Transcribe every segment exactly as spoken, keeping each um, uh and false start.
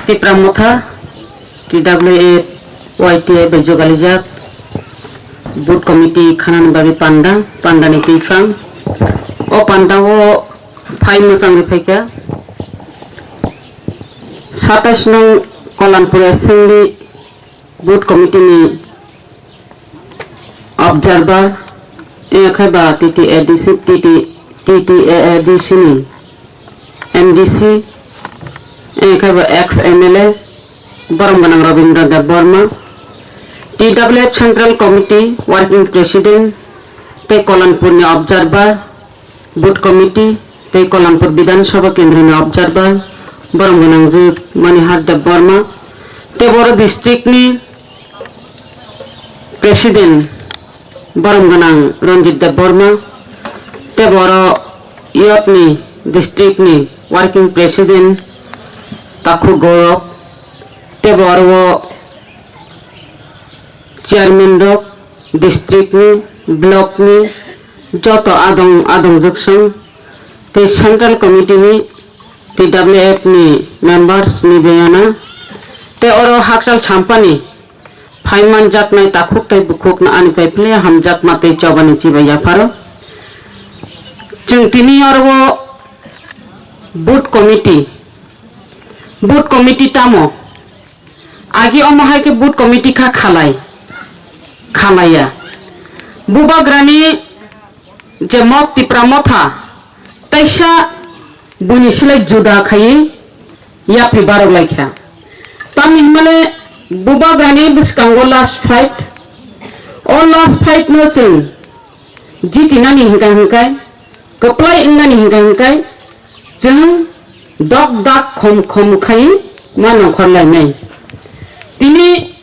Tipra Motha, T W F, Y T F bai jugalijak Booth Committee khanani bagwi panda, pandani twiphang. O pandao phai mwchangwi phaikha satais nong Kolanpur Assembly Booth Committee ni observer, wngkha ba T T A D C, T T, T T A A D C ni M D C, wngkha ba ex M L A, borom gwnang Rabindra Debbarma, T W F Central Committee Working President, tei Kolanpur ni observer, Booth Committee tei Kolanpur Bidhan Sabha Kendra ni observer, borom gwnang Jit Manihar Debbarma, tei boro district ni President, borom gwnang Ranjit Debbarma, tei boro youth ni district ni Working President Takhuk Gaurav, tei boro o Chairman rok, district ni, block ni, joto adong adong jwksong tei Central Committee ni T W F ni members ni beyana tei oro hakchal sampani phaiman jaknai takhuk tei bukhuk no ani pai phile hamjakma tei chobani chibai yapharo. Chwng tini oro o Booth Committee, Booth Committee tamo? Agi omo hai khe Booth Committee kha khalai, khalaiya. Bubagrani je mok Tipra Motha, taisa buini silai juda khaiwi yapri barok laikha. Tamni hwnmale Bubagrani bwskango last fight. O last fight no chwng jitinani hwnkha hwnkhe, kwplai wngnani hwnkha hwnkhe, chwng dok dak khom khom khai ma nongkhor lainai. Tini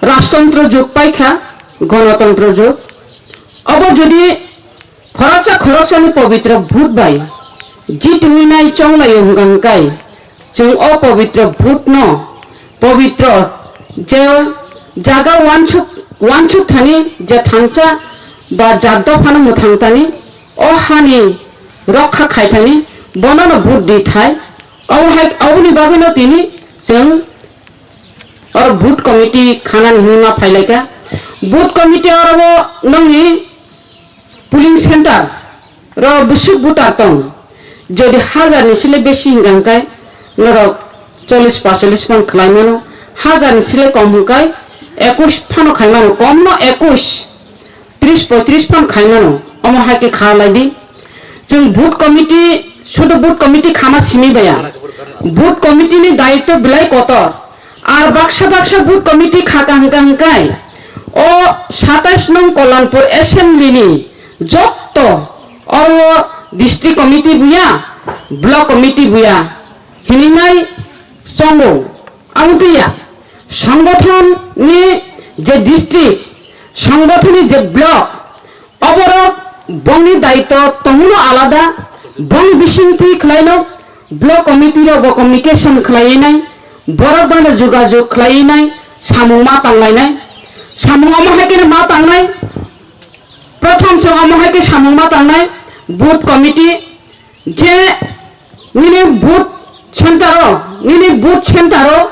rajtontro jug paikha, gonotontro jug. Obo jodi khoroksa khoroksani pobitro bhut bai jitwinai chonglaio hwnkha hwnkhe, chwng o pobitro bhut no pobitro je jaga wansuk, wansuk thani je thansa ba jat dophano mwthang thani, o hani rokha khai thani, bono no bhut di thai. Obo hai, oboni bagwi no tini chwng oro Booth Committee khanani hwnwi ma phailaikha. Booth Committee oro bo nongni polling center ro bwswk voter tong, jodi hajar ni sile besi hwnkha hwnkhe norok chollish pacholis phano khlai mano, hajar ni sile kom hwnkhe ekush phano khai mano, kom no ekush, tris poitris phano khai mano, omo hai khe kha lai di. Chwng Booth Committee, sudu Booth Committee khama simi baya, Booth Committee ni daitw belai kotor. Ar baksa baksa Booth Committee kha ka hwnkha hwnkhe o satais nong Kolanpur Assembly ni jotto oro District Committee buya, Block Committee buya hinwi nai chongo. Ang twiya, songgothon ni je district, songgothon ni je block, oborok bongni daitw tongmano alada, bong bisingtwi khlaino, block committee rok bo communication khlaiwi nai, borok bai no jogajog khlaiwi nai, samung ma tanglainai. Samung omo hai khe ma tangnai, prothom chwng omo hai khe samung ma tangnai, booth committee, je nini booth center o, nini booth center o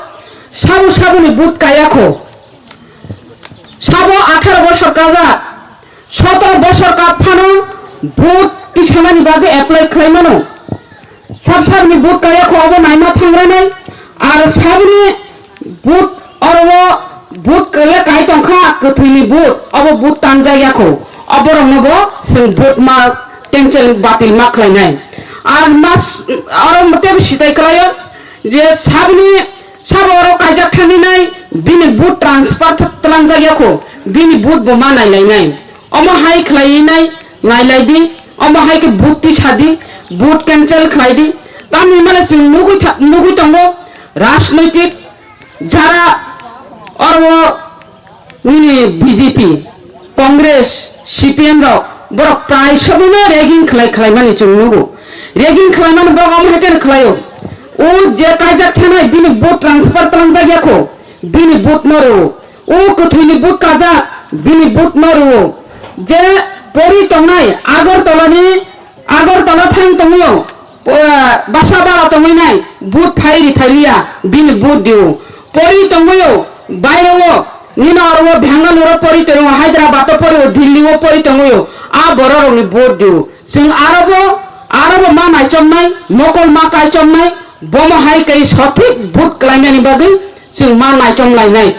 sabo saboni booth kaya kho. Sabo atharo bosor kajak, sotoro bosor kap phano booth tisanani bagwi apply khlai mano. Sab sabni booth kaya kho, obo naima thangranai. Ar sabni booth oro o booth le kai tongkha, kwthwini booth, obo booth tanjak ya kho. Oborokno bo chwng booth ma cancel, batil ma khlainai. Ar mas oro tebo sitai khlaio je sabni sabo oro kaijak thani nai, bini booth transfer tlangjak ya kho, bini booth bo ma nailainai. Omo hai khlaiwi nai, nailai di, omo hai khe booth tisa di, booth cancel khlai di. Tamni mane chwng nugwi tha-, nugwi tongo rajnoitik jara oro nini B J P, Congress, C P M rok borok prai sobono ragging khlai khlai mani chwng nugo. Ragging khlai mani borok omo hai khe khlaio. O je kaijak thanai bini booth transfer tlangjak ya kho, bini booth no rwo. O kwthwini booth kajak, bini booth no rwo. Je pori tongnai Agartala ni, Agartala thang tongwio, eh, basa bala tongwi nai, vote phai ri phai liya, bini vote diu. Pori tongwi o, bairo o, nini oro o Bangalore o pori tongo, Hyderabad o pori o, Delhi o pori tongwi o, a borok rokni vote diu. Chwng aro bo, aro bo ma naichomnai, mokol ma kaichomnai, bomo hai kai sothik vote klainani bagwi chwng ma naichom lainai.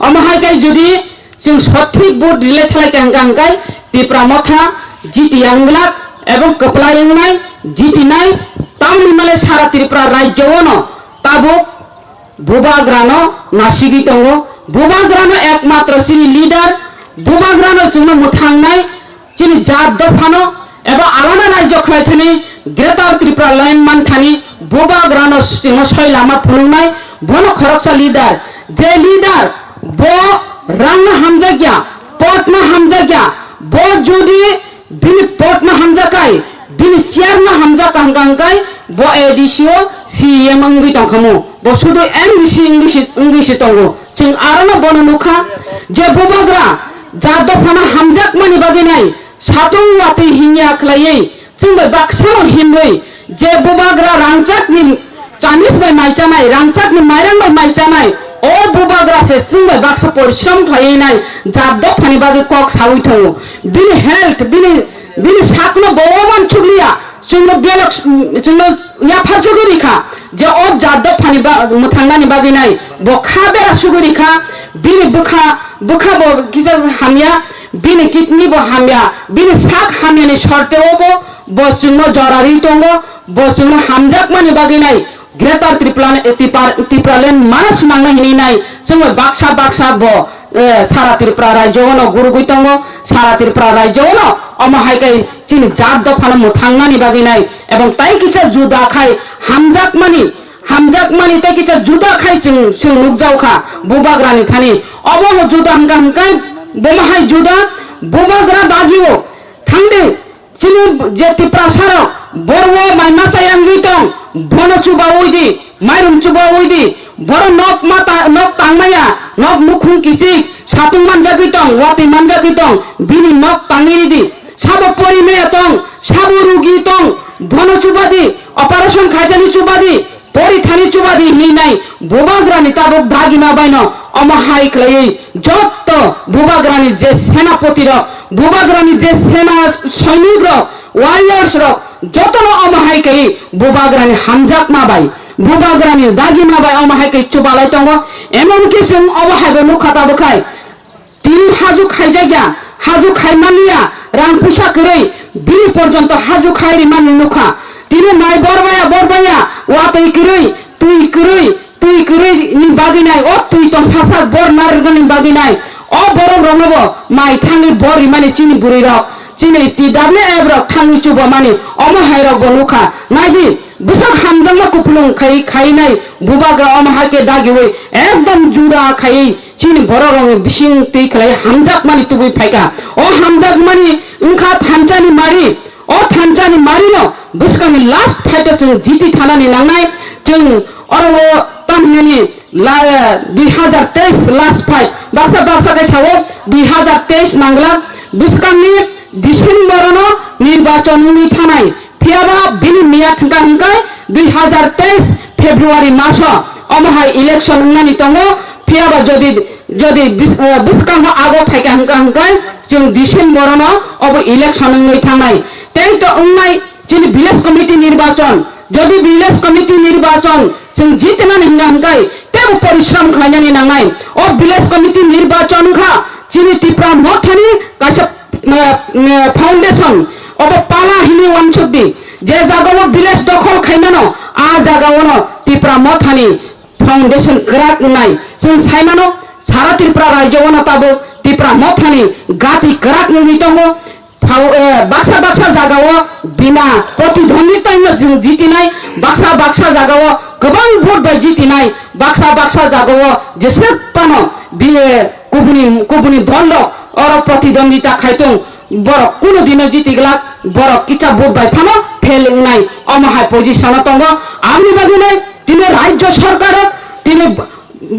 Omo hai kai jodi chwng sothik vote rwlai thalai kha hwnkha hwnkhe Tipra Motha jiti yang glak ebong kwplai wngnai, jitinai, tamni male sara Tripura rajyo ono tabuk Bubagrano nasigwi tongo. Bubagrano ekmatro chini leader, Bubagrano chwngno mwthangnai, chini jat dophano eba alada rajyo khlai thani Greater Tripura Land man thani Bubagrano chwngno soi lama phunuknai, bono khoroksa leader. Je leader bo rangno hamjakya, potno hamjakya, bo jodi bini potno hamjakai, bini chairno hamjak hwnkha hwnkhe bo A D C o C E M wngwi tongkhamu. Bo sudu M D C wngwi si, wngwi si tongo. Chwng arono bono nukha je Bubagra jat dophano hamjakmani bagwi nai satung watwi hinya khlaiwi chwng bai baksano himwi je Bubagra rangchakni chamis bai mai chanai, rangchakni mairang bai mai chanai, o Bubagra se chwng bai baksa porishrom khlaiwi nai jat dophani bagwi kok sawi tongo. Bini health, bini, bini sakno bo oman chukliya, chwngno belok, chwngno yaphar chugwi rikha, je o jat dophani ba-, mwthangnani bagwi nai bo kha bera sugwi rikha, bini bwkha, bwkha bo kisa hamya, bini kidney bo hamya, bini sak hamyani sorteo bo, bo chwngno jora ri tongo, bo chwngno hamjakmani bagwi nai Greater Tripura, Tripura, Tipraland mana swnamna hinwi nai chwngno baksa baksa bo, eh, sara Tripura rajyo ono gurugwi tongo, sara Tripura rajyo ono omo hai kai chini jat dophano mwthangnani bagwi nai ebong tai kisa juda khai hamjakmani, hamjakmani tai kisa juda khai chwng, chwng nukjaukha Bubagrani thani. Obo no juda hwnkha hwnkhe bomo hai juda Bubagra dagio thangdi. Chini je Tiprasa rok borok mai masa yangwi tong, bono chubawi di, mairum chubawi di, borok nok ma ta-, nok tangmaya, nok nukhung kisik, satung manjagwi tong, watwi manjagwi tong, bini nok tangwi ridi, sabo pori maya tong, sabo rugi tong, bono chubadi, operation khaijani chubadi, pori thani chubadi hinwi nai Bubagrani tabuk dagima baino omo hai khlaiwi jotto Bubagrani je senapoti rok, Bubagrani je sena soinik rok, warriors rok jotono omo hai khlaiwi Bubagrani hamjakma bai, Bubagrani dagima bai omo hai khlaiwi chubalai tongo. Emonki chwng omo hai bo nukha tabuk khai Tini haju khaijak ya, haju khai manliya, rang puisa kwrwi, bini porjonto haju khai rimani nukha. Tini mai borbaya, borbaya, watwi kwrwi, twi kwrwi, twi kwrwi ni bagwi nai, o twi tong sasak bor narwknani bagwi nai, o borok rokno bo mai thangwi bor rimani chini bwrwi rok, chini T W F rok thangwi chubamani, omo hai rok bo nukha. Naidi, bwsak hamjakma kupulung khai, khainai, Bubagra omo hai khe dagiwi, ekdom juda khai, Chini borok rokni bising twi khlai hamjakmani tubui phaikha. O hamjakmani wngkha thansa ni mari. O thansa ni mari no bwskang ni last fight o chwng jiti thanani nangnai. Chwng oro o tamhinani la, dui hazar teis last fight. Baksa baksa khe sao dui hazar teis nangla. Bwskang ni December o no nirbachon wngwi thanai. Phiyaba bini miyat hwnkha hwnkhe dui hazar teis February maso omo hai election wngnani tongo. Phiyaba jodi, jodi bis-, eh, bwskango ago phaikha hwnkha hwnkhe chwng December ono obo election wngwi thangnai. Tei to wngnai chini village committee nirbachon. Jodi village committee nirbachon chwng jitinani hwnkha hwnkhe teibo porishram khlainani nangnai. O village committee nirbachon wngkha chini Tipra Mothani kaisa eh, eh, foundation obo pala hini wansuk di. Je jaga o village dokhol khaimano, a jaga ono Tipra Mothani foundation kwrak wngnai. Chwng saimano, sara Tripura rajyo ono tabuk Tipra Mothani gati kwrak wngwi tongo. Phao, eh, baksa baksa jaga o bina protidhwndita wngno chwng jitinai, baksa baksa jaga o kwbang vote bai jitinai, baksa baksa jaga o jeswk phano bi-, eh, kubuni, kubuni dol rok oro protidwndita khai tong, borok kuno dino jiti glak, borok kicha vote bai phano fail wngnai, omo hai position o tongo. Aboni bagwi nai tini rajyo sarkar o tini,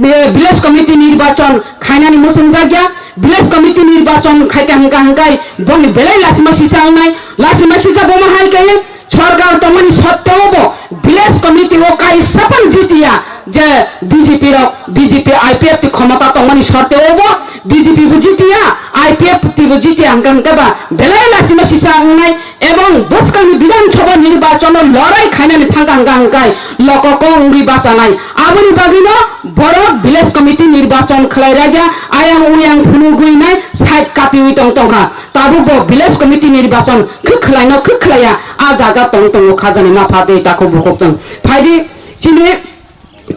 eh, village committee nirbachon khainani muchungjak ya, village committee nirbachon khaikha hwnkha hwnkhe boni belai lachima sisa wngnai, lachima sisa bomo hai khe sorkar tongmani sotteo bo village committee o kaisa phano jitiya je B J P rok, B J P I P F T khomota tongmani sotteo bo B J P bo jitiya, I P F T bo jitiya hwnkha hwnkhe ba belai lachima sisa wngnai. Ebong bwskangni Bidhan Sabha nirbachon o lorai khainani thangkha hwnkha hwnkhe lokoko wngwi bachanai. Aboni bagwino borok village committee nirbachon khlai rwkya, ayang uyang phunugwi nai side katiwi tong tongkha. Tabuk bo village committee nirbachon khwkhlaino khwkhlaiya a jaga tong tongo khajani mapha tei takhuk bukhuk chwng. Phaidi chini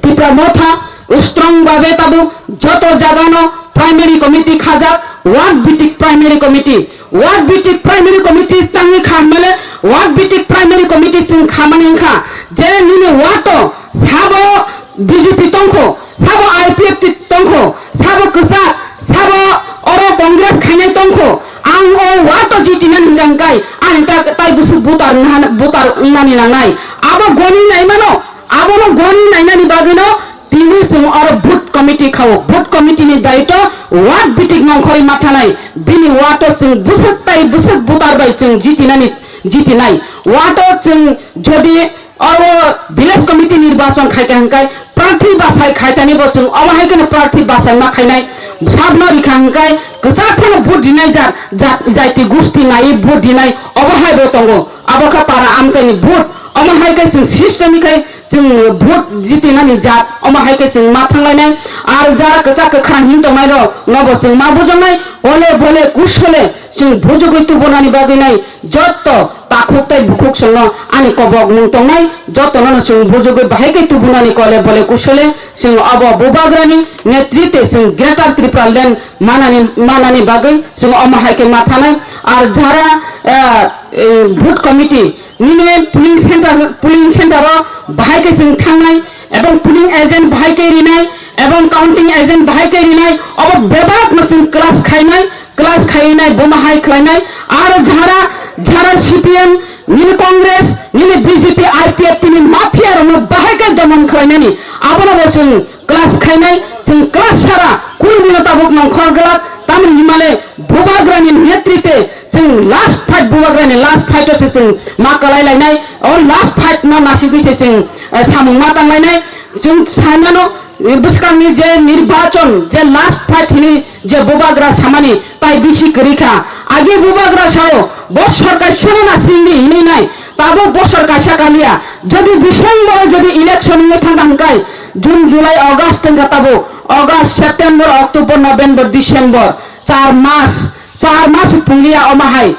Tipra Motha strong babe tabuk joto jagano primary committee khajak, ward bhitik primary committee, ward bhitik primary committee tangwi kha hwnmale, ward bhitik primary committee chwng khamani wngkha je nini ward o sabo B J P tongkho, sabo I P F T tongkho, sabo kwchak, sabo oro Congress khainai tongkho, ang o ward o jitinani hwnkha hwnkhe ani ta-, tai bwswk voter wngna-, voter wngnani nangnai, abo goni naimano. Abono goni nainani bagwino tini chwng oro vote committee khao. Vote committee ni daitw ward bhitik nongkhorwi mathanai. Bini ward o chwng bwswk tai bwswk voter bai chwng jitinani, jitinai. Ward o chwng jodi oro village committee nirbachon khaikha hwnkhe prarthi bachai khaitani bo chwng omo hai kheno prarthi bachai ma khainai. Sabno rikha hwnkhe kwchak phano vote rinai ja-, ja-, jaiti gusti naiwi vote rinai obo hai bo tongo. Abo kha para amchaini vote. Omo hai khe chwng system khai chwng vote jitinani jat, omo hai khe chwng ma thanglainai. Ar jara kwchak kwkhrang hin tongnai rok nobo chwng ma bujaknai, ole bole kusole chwng bujugwi tubunani bagwi nai jotto takhuk tei bukhuk chwngno ani kobok mung tongnai, jottono no chwng bujugwi bahai khe tubunani kole bole kusole chwng obo Bubagrani netritwe chwng Greater Tripura Land manani, manani bagwi chwng omo hai khe ma thanai. Ar jara, eh, eh, vote committee nini polling center, polling center o bahai khe chwng thangnai, ebong polling agent bahai khe rinai, ebong counting agent bahai khe rinai, obo bebak no chwng class khainai, class khainai, bomo hai khlainai, aro jara, jara C P M, nini Congress, nini B J P, I P F T ni mafia rokno bahai khe domon khlainani, abono bo chwng class khainai, chwng class sara, kulmino tabuk nongkhor glak, tamni himale Bubagrani netritwe chwng last fight, Bubagrani last fight o se chwng ma kalai lainai, o last fight no nasigwi se chwng, eh, samung ma tang lainai, chwng saimano, eh, bwskangni je nirbachon, je last fight hini je Bubagra samani, tai bisi kwrwi kha. Age Bubagra sao, bosor kaisa no nasingdi hinwi nai, tabuk bosor kaisa kaliya, jodi December o jodi election wngwi thangkha hwnkhe, June, July, August wngkha tabuk. August, September, October, November, December, char mas, char mas pungliya omo hai.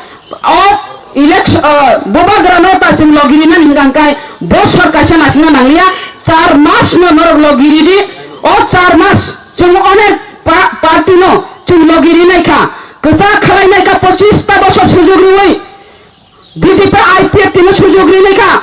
O election, o, Bubagra no ta chwng logi rinani hwnkha hwnkhe bosor kaisa nasingna nangliya, char mas no norok logi ridi. O char mas chwng onek pa-, party no chwng logi rinai kha. Kwchak khalai nai kha pochis ta bosor sujug riwi. B J P I P F T no sujug rinai kha,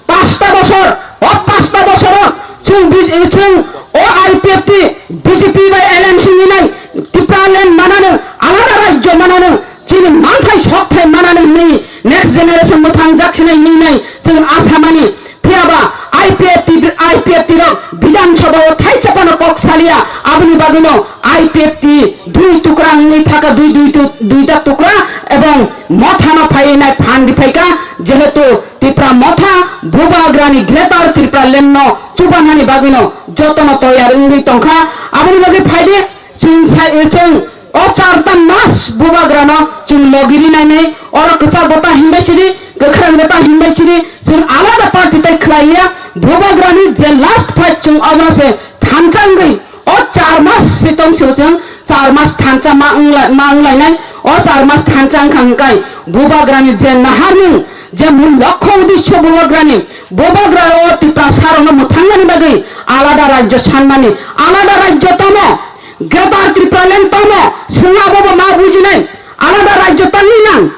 pasta bosor, o pasta bosoro chwng bi-, chwng o I P F T, B J P bai alliance wngnai, Tipraland manano, alada rajyo manano, chini manthai sokthai manano hwnwi next generation mwthang jak sinai hwnwi nai chwng asa mani. Phiyaba I P F T, I P F T rok Bidhan Sabha o thaisa phano kok saliya, aboni bagwino I P F T dui tukra wngwi thaka, dui, dui tu-, duita tukra ebong Motha no phaiwi nai phan riphaikha, jehetu Tipra Motha Bubagrani Greater Tripura Land no chubanani bagwino jotono toyar wngwi tongkha, aboni bagwi phaidi. Chwng sai, chwng o charta mas Bubagrano chwng logi rinai nai, oro kwchak bo ta hinbai sidi, kwkhrang bo ta hinbai sidi, chwng alada party tai khlaiya. Bubagrani je last fight chwng obono se thansa wngwi, o char mas se tong sio chwng char mas thansa ma wngla-, ma wnglainai, o char mas thansa wngkha hwnkhe Bubagrani je naharmung, je mul lokho uddesho Bubagrani, Bubagra o Tiprasa rokno mwthangnani bagwi alada rajyo sanmani, alada rajyo tamo. Greater Tripura Land tamo, chwng abobo ma bujinai, alada rajyo tangwi nang.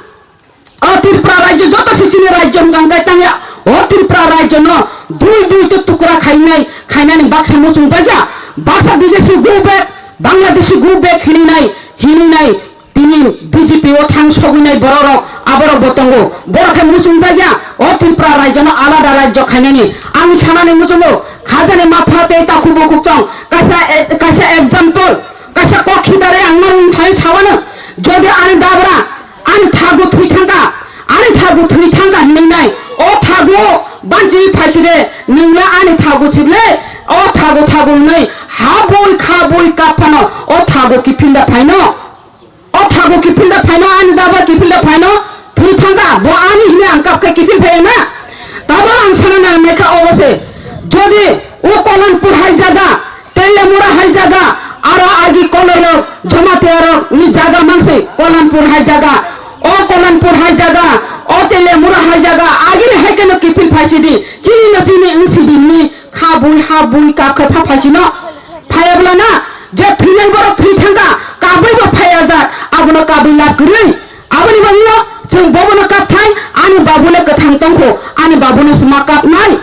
O Tripura rajyo joto se chini rajyo hwnkha hwnkhe tangya, o Tripura rajyo no dui dui to tukra khainai, khainani baksa muchung jakya, baksa bidesi go back, Bangladeshi go back hinwi nai, hinwi nai, Tini B J P o thang sogwinai bororok, aborokbo tongo. Borok khe muchungjakya, o Tripura rajyono alada rajyo khainani. Ang sanani muchungo, khajani mapha tei takhuk bukhuk chwng. Kaisa e-, kaisa example, kaisa kok khitare ang norok thai sawano. Jodi ani dabra, ani thago thwi thangkha, ani thago thwi thangkha hinwi nai, o tha Anchi phaiside, nungla ani thago sible, o thago thago nai, ha boi kha boi kap phano, o thago kiphilda phaino. O thago kiphilda phaino, ani daba kiphilda phaino, thwi thangkha, bo ani hini ang kap khe kiphil phaiya na. Tabo ang sana nang naikha obo se. Jodi o Kolanpur hai jaga, Teliamura hai jaga, aro agi Kololo Jamatia rok ni jaga mangsi Kolanpur hai jaga. O Kolanpur hai jaga, o Teliamura hai jaga, agini hai keno kiphil phaisidi, chini no chini wngsidi hini kha bui ha bui kap khe pha phaisino. Phayabla na, je thwinai borok thwi thangkha, kabui bo phaya jak, abono kabui lab kwrwi. Aboni bagwino chwng bobono kap thai, ani babu le kwthang tongkho, ani babuno se ma kapnai.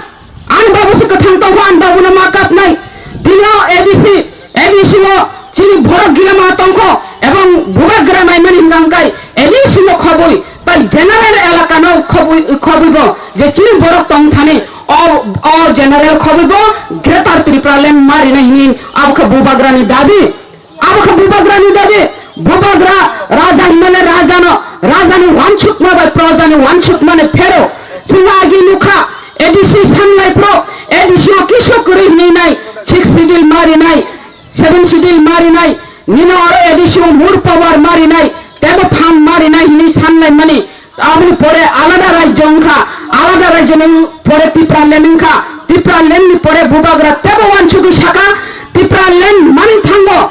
Ani babu se kwthang tongkho, ani babuno ma kapnai. Dino A D C, A D C o chini borok gila ma tongkho, ebong bubagra naimani hwnkha hwnkhe A D C no khobwi, tai general elaka no khobwi, khobwi bo je chini borok tong thani, o, o general khobwi bo Greater Tripura Land ma rina hini abo khe bubagra ni dabi. Abo khe bubagra ni dabi, bubagra raja hinmale raja no, raja ni wansukma bai proja ni wansukma ni phero. Chwng agi nukha, A D C sanlai pro, A D C o kisu kwrwi hinwi nai, Sixth Schedule ma rinai, Seventh Schedule ma rinai, nino oro A D C o more power ma rinai, tebo phan ma rinai hinwi sanlai mani. Aboni pore alada rajyo wngkha, alada rajyo ni pore Tipra land wngkha, Tipra land ni pore bubagra tebo wansugwi sakha, Tipra land mani thango,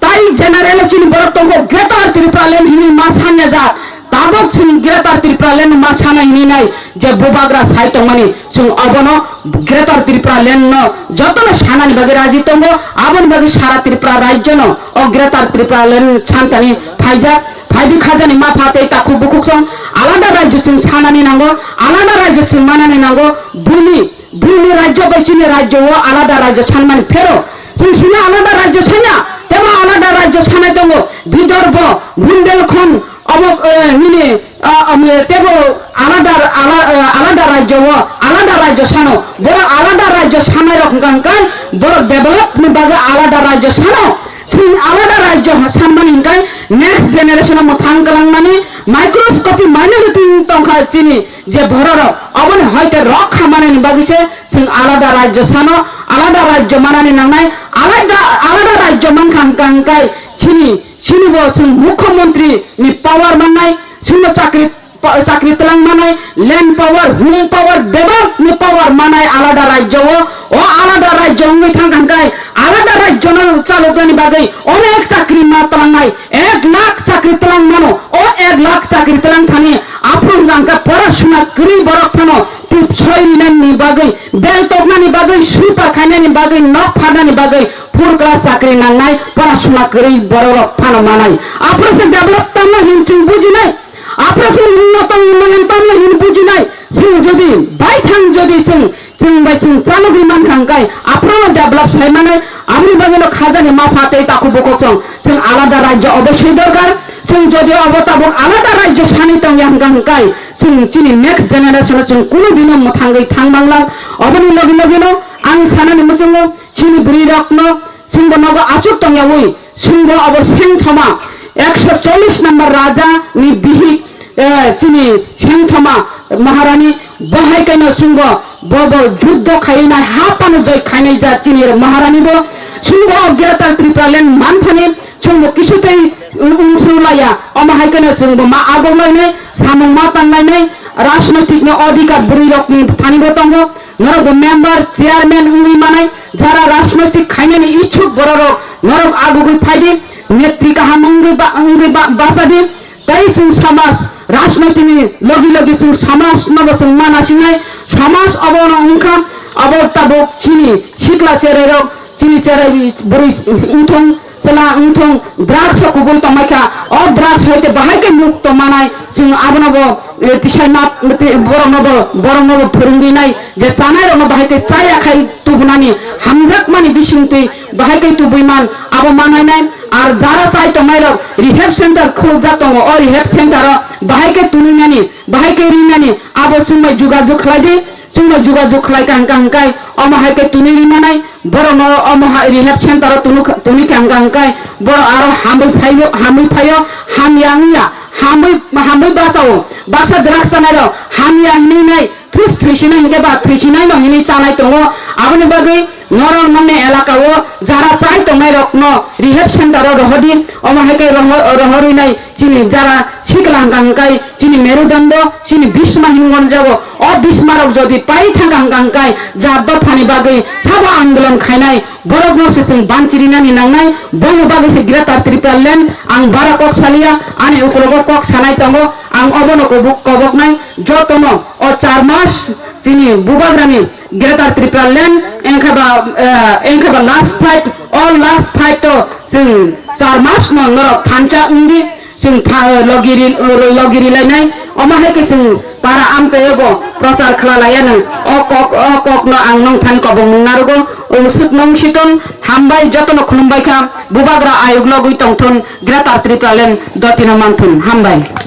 tai general chini borok tongkho Greater Tripura land hinwi ma sanya jak, tabok chini Greater Tripura land ma sana hinwi nai je bubagra sai tongmani, chwng obono Greater Tripura land no jotono sanani bagwi raji tongo, aboni bagwi sara Tripura rajyo no o Greater Tripura land santani phaijak. Phaidi khajani mapha tei takhuk bukhuk song alada rajyo chwng sanani nango, alada rajyo chwng manani nango, buni, buni rajyo bai chini rajyo o alada rajyo sanmani phero. Chwng sino alada rajyo sanya, tebo alada rajyo sanai tongo, Bidorbo, Bundelkhond, obo, eh, nini, ah, um, tebo alada, ala-, eh, alada rajyo o, alada rajyo sano, borok alada rajyo sanai rok hwnkha hwnkhe borok develop ni bagwi alada rajyo sano. Chini alada rajyo sanmani hwnkhe next generation o mwthang kwlangmani microscopic minority tongkha chini je bororok oboni hoite rok khamanani bagwi se chwng alada rajyo sano, alada rajyo manani nangnai, alada, alada rajyo mankha hwnkha hwnkhe chini, chini bo chwng mukhyamantri ni power mannai, chwngno chakri pa-, chakri twlang manai, land power, home power, bebak ni power manai alada rajyo o, o alada rajyo wngwi thang kha hwnkhe alada rajyo no chaloknani bagwi onek chakri ma twlangnai, ek lakh chakri twlang mano, o ek lakh chakri twlang thani aphuru hwnkha hwnkhe pora suna kwrwi borok phano tip soi rinani bagwi, bel toknani bagwi, sweeper khainani bagwi, nok pharnani bagwi full class chakri nangnai, pora suna kwrwi borok rok phano manai. Aphuru se develop tamo hin chwng bujinai. Aphuru chwng unnoto unnoyon tamle hwnwi bujinai, chwng jodi baithang jodi chwng, chwng bai chwng chalogwi mankha hwnkhe aphuru develop sai manai, aboni bagwino khajani mapha tei takhuk bukhuk chwng, chwng alada rajyo obosoi dorkar. Chwng jodi obo tabuk alada rajyo sanwi tongya hwnkha hwnkhe chwng chini next generation o chwng kunu dino mwthangwi thang manglang. Oboni logi logino ang sanani muchungo chini bwrwi rokno chwngbo nogo achuk tongyawi Chwngbo abo sengthoma ekso chollish number raja ni bihik, eh, chini sengthoma maharani, bo hai kaino chwngbo bo bo juddo khainai ha pano joi khainai ja chini maharani bo. Chwngbo o Greater Tripura land manthani chwngbo kisu tei wng-, wngsru laya. Omo hai kaino chwngbo ma agok lainai, samung ma tang lainai, rajnoitik ni adhikar bwrwi rok ni thani bo tongo. Norok bo member, chairman wngwi manai, jara rajnoitik khainani ichuk bororok norok agugwi phaidi, netri kaham wngwi ba-, wngwi ba-, bachadi. Tei chwng samaj rajnoitikni logi logi chwng samaj nobo chwng ma nasingnai. Samaj obono wngkha, abo tabuk chini sikla cherairok, chini cherai bwrwi wngthong, chwla wngthong, drugs o kubui tongmai kha, o drugs hoite bahai khe mukto manai, chwng abono bo, eh, tisai ma, borokno bo, borokno bo phwrwngwi nai je chanai rokno bahai khe chaya khai tubunani, hamjakmani bisingtwi bahai khe tubui man, abo manai nai. Ar jara chai tongnai rok rehab center khuljak tongo, o rehab center o bahai khe tunui nani, bahai khe ri nani, abo chwng bai jugajug khlai di. Chwngno jugajug khlai ka hwnkha hwnkhe omo hai khe twnwi ri manai, borokno omo hai rehab center o twnwi kha, twnwi kha hwnkha hwnkhe borok aro hamwi phaio, hamwi phaio, hamya wngya, hamwi, hamwi bachao, baksa drugs chanairok hamya hinwi nai, Tus thwisinai hinkhe ba thwisinai no hinwi chanai tongo. Aboni bagwi norok nongni elaka o jara chai tongnai rokno rehab center o rohordi. Omo hai khe roho-, rohorwi nai chini jara sikla hwnkha hwnkhe chini merudando, chini Bhisma hinwi hwnjago. O Bhisma rok jodi pai thangkha hwnkha hwnkhe jat dophani bagwi sabo andolon khainai borokno se chwng banchirinani nangnai. Bono bagwi se Greater Tripura Land ang bara kok saliya, ani ukulogo kok sanai tongo. Ang obono kobok-, koboknai jotono o char mas chini bubagrani Greater Tripura Land, engkha ba, eh, engkha ba last fight, o last fight to chwng char mas no norok thansa wngdi, chwng tha-, logi ri-, logi rilainai, omo hai khe chwng para amchaio bo prochar khwlalaiya nang. O kok, o kok no ang nong thani kobong nung narugo, o swk nong siton, hambai jotono khulumbai kha, bubagra ayuk logwi tongthun, Greater Tripura Land dotino manthun, hambai.